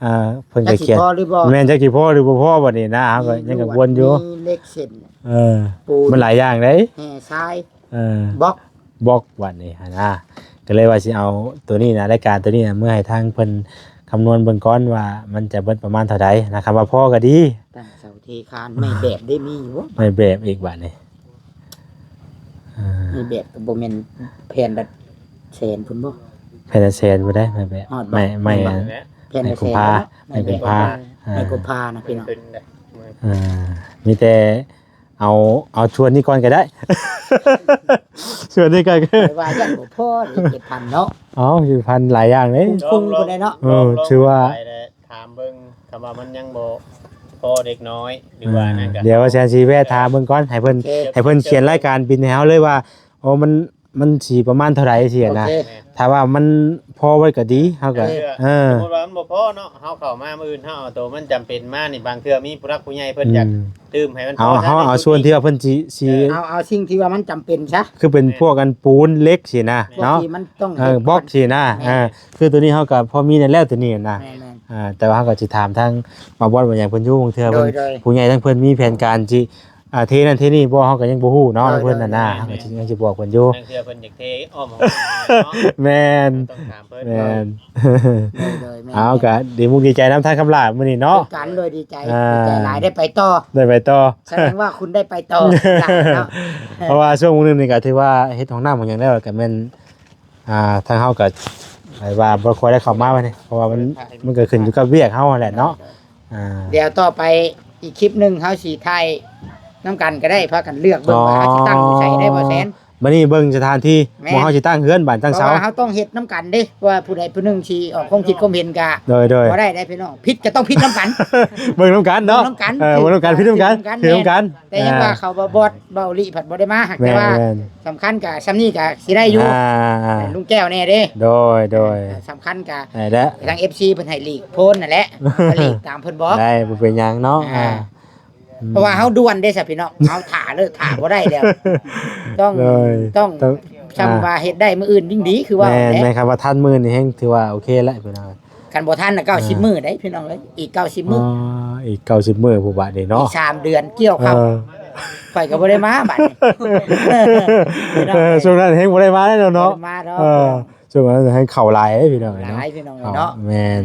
ອ່າ ເພິ່ນກະຂຽນ ຈັກຊິພໍຫຼືບໍ່ ແມ່ນ ຈັກຊິພໍຫຼືບໍ່ພໍບັດນີ້ນະ ເຮົາກໍຍັງກັງວົນຢູ່ ມີລວດ ມີເຫຼັກເສັ້ນ ເອີ ປູນ ມັນຫຼາຍຢ່າງເດ້ ແຮ່ຊາຍ ເອີ ບລັອກ ບລັອກບັດນີ້ຫັ້ນນະ ກໍເລີຍວ່າຊິເອົາໂຕນີ້ນະ ລາຍການໂຕນີ້ນະ ເມືອໃຫ້ທາງເພິ່ນຄຳນວນເບິ່ງກ່ອນວ່າມັນຈະເບິດປະມານເທົ່າໃດນະ. ຄັນວ່າພໍກໍດີ ຕັ້ງເສົາເທຄານ ໄມ້ແບບໄດ້ມີຢູ່ບໍ່? ໄມ້ແບບອີກບາດນີ້ ອ່າ ໄມ້ແບບກໍບໍ່ແມ່ນແຜ່ນລະແສນພຸ້ນບໍ່? ແຜ່ນລະແສນບໍ່ໄດ້ ໄມ້ແບບ ຮອດບໍ່? ໄມ້ ໄມ້ ແມ່ນບໍ່? ອັນ ແຜ່ນລະແສນ ໄມ້ກຸມພາ ເນາະ ໄມ້ກຸມພາ ໄມ້ແບບ ອ່າ ໄມ້ກຸມພານະພີ່ນ້ອງ ອ່າ ມີແຕ່ ເອົາ ເອົາສ່ວນນີ້ກ່ອນກໍໄດ້ ສ່ວນນີ້ກ່ອນ ແຕ່ວ່າຍັງບໍ່ພໍເດ້ ເຈັດພັນເນາະ. ເອົາ ເຈັດພັນຫຼາຍຢ່າງເດ້ ຄຸ້ມໆ ລອງ ພຸ້ນແຫຼະເນາະ ເອີ ລອງ ລອງ ຖືວ່າ ໄປແລ້ວຖາມເບິ່ງ ຄັນວ່າມັນຍັງບໍ່ ພໍເດັກນ້ອຍ ຫຼືວ່ານັ້ນກໍ ດຽວວ່າແຊນຊິແວະຖາມເບິ່ງກ່ອນ ໃຫ້ເພິ່ນ ໂອເຄ ໃຫ້ເພິ່ນຂຽນລາຍການບິນໃຫ້ເຮົາເລີຍວ່າ ໂອ້ ມັນ ມັນຊິປະມານເທົ່າໃດຊີ້ນະ. ໂອເຄ ຖ້າວ່າມັນພໍໄວ້ກໍດີ ເຮົາກໍ ເອີ ເອີ ສົມມຸດວ່າມັນບໍ່ພໍເນາະ ເຮົາເຂົ້າມາມື້ອື່ນ ເຮົາເອົາໂຕມັນຈຳເປັນມານີ້ ບາງເທື່ອມີຜູ້ຫຼັກຜູ້ໃຫຍ່ເພິ່ນ ອືມ ຢາກຕື່ມໃຫ້ມັນ ເອົາ ພໍ ເຮົາເອົາສ່ວນທີ່ວ່າເພິ່ນຊິ ຊິ ເອີ ເອົາ ເອົາສິ່ງທີ່ວ່າມັນຈຳເປັນຊະ ຄືເປັນ ແມ່ນ ພວກອັນປູນເຫຼັກຊີ້ນະ ພວກ ເນາະ ທີ່ມັນຕ້ອງ ເອີ ເຮັດ ບລັອກຊີ້ນະ ແມ່ນ ເອີ ຄືໂຕນີ້ເຮົາກໍພໍມີແນ່ແລ້ວໂຕນີ້ນະ ແມ່ນໆ ອ່າ ແຕ່ວ່າເຮົາກໍຊິຖາມທາງບ່າວບອດວ່າຫຍັງເພິ່ນຢູ່ ບາງເທື່ອເພິ່ນ ໂດຍ ໂດຍ ຜູ້ໃຫຍ່ທາງເພິ່ນມີແຜນການຊິ ອ່າ ເທນັ້ນເທນີ້ບໍ່ ເຮົາກໍຍັງບໍ່ຮູ້ເນາະ ເພິ່ນນັ້ນນະ ເຮົາກໍຊິຍັງຊິບອກເພິ່ນຢູ່ ບາງເທື່ອເພິ່ນຢາກເທອ້ອມຫ້ອງນ້ຳເນາະ ແມ່ນ ຕ້ອງຖາມເພິ່ນ ແມ່ນ ໂດຍ ໂດຍ ແມ່ນ ເອົາ ກໍດີມຸກດີໃຈນຳທາງຄຳຫຼ້າມື້ນີ້ເນາະ ຄືກັນ ໂດຍ ດີໃຈ ອ່າ ດີໃຈຫຼາຍ ໄດ້ໄປຕໍ່ ໄດ້ໄປຕໍ່ ສະແດງວ່າຄຸນໄດ້ໄປຕໍ່ ເນາະ ເພາະວ່າຊ່ວງມື້ໜຶ່ງນີ້ກໍຖືວ່າເຮັດຫ້ອງນ້ຳຫ້ອງຫຍັງແລ້ວ ກໍແມ່ນ ອ່າ ທາງເຮົາກໍ ແບບວ່າບໍ່ຄ່ອຍໄດ້ເຂົ້າມາບັດນີ້ ເພາະວ່າມັນ ມັນກໍຂຶ້ນຢູ່ກັບວຽກເຮົາຫັ້ນແຫຼະເນາະ ອ່າ ດຽວຕໍ່ໄປອີກຄລິບໜຶ່ງ ເຮົາຊິຖ່າຍນຳກັນກໍໄດ້ ພາກັນເລືອກເບິ່ງວ່າ ອໍ ເຮົາຊິຕັ້ງຢູ່ໃສໄດ້ບໍ່ແຊນ ບັດນີ້ເບິ່ງສະຖານທີ່ ແມ່ນ ໝ່ອງເຮົາຊິຕັ້ງເຮືອນບາດຕັ້ງເສົາ ເພາະວ່າເຮົາຕ້ອງເຮັດນຳກັນເດ້ ວ່າຜູ້ໃດຜູ້ໜຶ່ງຊິອອກຄວາມຄິດຄວາມເຫັນກໍ ໂດຍ ໂດຍ ບໍ່ໄດ້ເດ້ພີ່ນ້ອງ ຜິດກໍຕ້ອງຜິດນຳກັນ ເບິ່ງນຳກັນເນາະ ເບິ່ງນຳກັນ ເອີ ເບິ່ງນຳກັນ ແມ່ນ ຜິດນຳກັນ ແມ່ນ ຖືນຳກັນ ແຕ່ຍັງວ່າ ອ່າ ເຂົາບໍ່ ບອດ ເບົາຫຼີ ພັດບໍ່ໄດ້ມາ ແມ່ນ ແຕ່ວ່າ ແມ່ນ ສຳຄັນກະ ສ່ຳນີ້ກະຊິໄດ້ຢູ່ ອ່າ ໃຫ້ລຸງແກ້ວແດ່ເດ້ ໂດຍ ໂດຍ ອ່າ ສຳຄັນກະ ໄດ້ແລ້ວ ທາງເອັຟຊີເພິ່ນໃຫ້ຫຼີກໂພນນັ້ນແຫຼະ ກະຫຼີກຕາມເພິ່ນບອກ ໄດ້ ບໍ່ເປັນຫຍັງເນາະ ອ່າ ອ່າ ອືມ ເພາະວ່າເຮົາດ່ວນເດ້ຊະພີ່ນ້ອງ ເຮົາຖ້າເລີຍ ຖ້າບໍ່ໄດ້ແລ້ວ ຕ້ອງ ໂດຍ ຕ້ອງ ຕ້ອງ ຊ່ຳວ່າເຮັດໄດ້ມື້ອື່ນຍິ່ງດີ ຄືວ່າ ແມ່ນ ແຫຼະ ແມ່ນ ຄັນວ່າທັນມື້ນີ້ແຮງຖືວ່າໂອເຄແລ້ວພີ່ນ້ອງ ຄັນບໍ່ທັນນະ ເກົ້າສິບ ອ່າ ມື້ໄດ໋ພີ່ນ້ອງເອີຍ ອີກເກົ້າສິບມື້ ອໍ ອີກເກົ້າສິບມື້ພຸ້ນບາດນີ້ເນາະ ອີກສາມເດືອນກ່ຽວເຂົ້າ ເອີ ຂ້ອຍກໍບໍ່ໄດ້ມາບາດນີ້ ເອີ ຊ່ວງນັ້ນແຮງບໍ່ໄດ້ມາແລ້ວເນາະ ບໍ່ໄດ້ມາດອກ ເອີ ຊ່ວງນັ້ນແຮງເຂົ້າຫຼາຍເດ້ພີ່ນ້ອງເອີຍເນາະ ຫຼາຍພີ່ນ້ອງເອີຍເນາະ ເຂົ້າ ແມ່ນ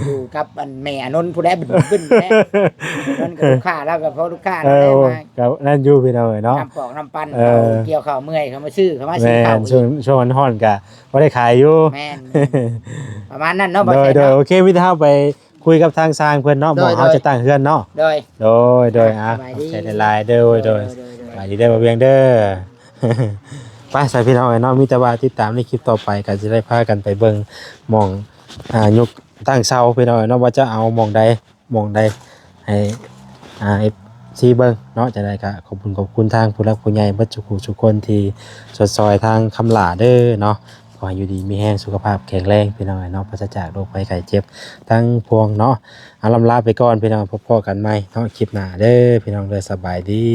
ຢູ່ກັບອັນແມ່ອານົນຜູ້ໃດບຶ້ນໆແຫຼະ ອານົນກໍລູກຄ້າ ລາວກໍພໍລູກຄ້າ ເອີ ລາວໄດ້ມາ ກໍນັ້ນຢູ່ພີ່ນ້ອງເອີຍເນາະ ນ້ຳປອກນ້ຳປັ່ນ ເອີ ເຂົາກ່ຽວເຂົ້າເມື່ອຍ ເຂົາມາຊື້ ເຂົາມາຊື້ເຂົ້າ ແມ່ນ ຊ່ວງ ຊ່ວງຮ້ອນໆກໍ ບໍ່ໄດ້ຂາຍຢູ່ ແມ່ນ ປະມານນັ້ນເນາະ ໂດຍ ໂດຍ ໂອເຄ ມີແຕ່ເຮົາໄປຄຸຍກັບທາງຊ່າງເພິ່ນເນາະ ໂດຍ ໝ່ອງເຮົາຈະຕັ້ງເຮືອນເນາະ ໂດຍ ໂດຍ ໂດຍ ອ່າ ຂອບໃຈຫຼາຍໆ ໂດຍ ໂດຍ ສະບາຍດີເດີ ບ່າວວຽງເດີ ໄປຊະພີ່ນ້ອງເອີຍເນາະ ມີແຕ່ວ່າຕິດຕາມໃນຄລິບຕໍ່ໄປ ກໍຈະໄດ້ພາກັນໄປເບິ່ງໝ່ອງ ອ່າ ຍົກຕັ້ງເສົາພີ່ນ້ອງເອີຍເນາະ ວ່າຈະເອົາໝ່ອງໃດ ໝ່ອງໃດ ໃຫ້ ອ່າ ເອັຟຊີ ເບິ່ງເນາະ ຈັ່ງໃດກໍຂອບຄຸນ ຂອບຄຸນທາງຜູ້ຫຼັກຜູ້ໃຫຍ່ເບິດທຸກຜູ້ທຸກຄົນທີ່ຊົດຊ່ອຍທາງຄຳຫຼ້າເດີເນາະ ຂໍໃຫ້ຢູ່ດີມີແຮງ ສຸຂະພາບແຂງແຮງ ພີ່ນ້ອງເອີຍເນາະ ປາສະຈາກໂລກໄພໄຂ້ເຈັບທັງປວງເນາະ ອາ ລ່ຳລາໄປກ່ອນພີ່ນ້ອງ ພົບພໍ້ກັນໃໝ່ເນາະ ຄລິບໜ້າເດີພີ່ນ້ອງເດີ ສະບາຍດີ.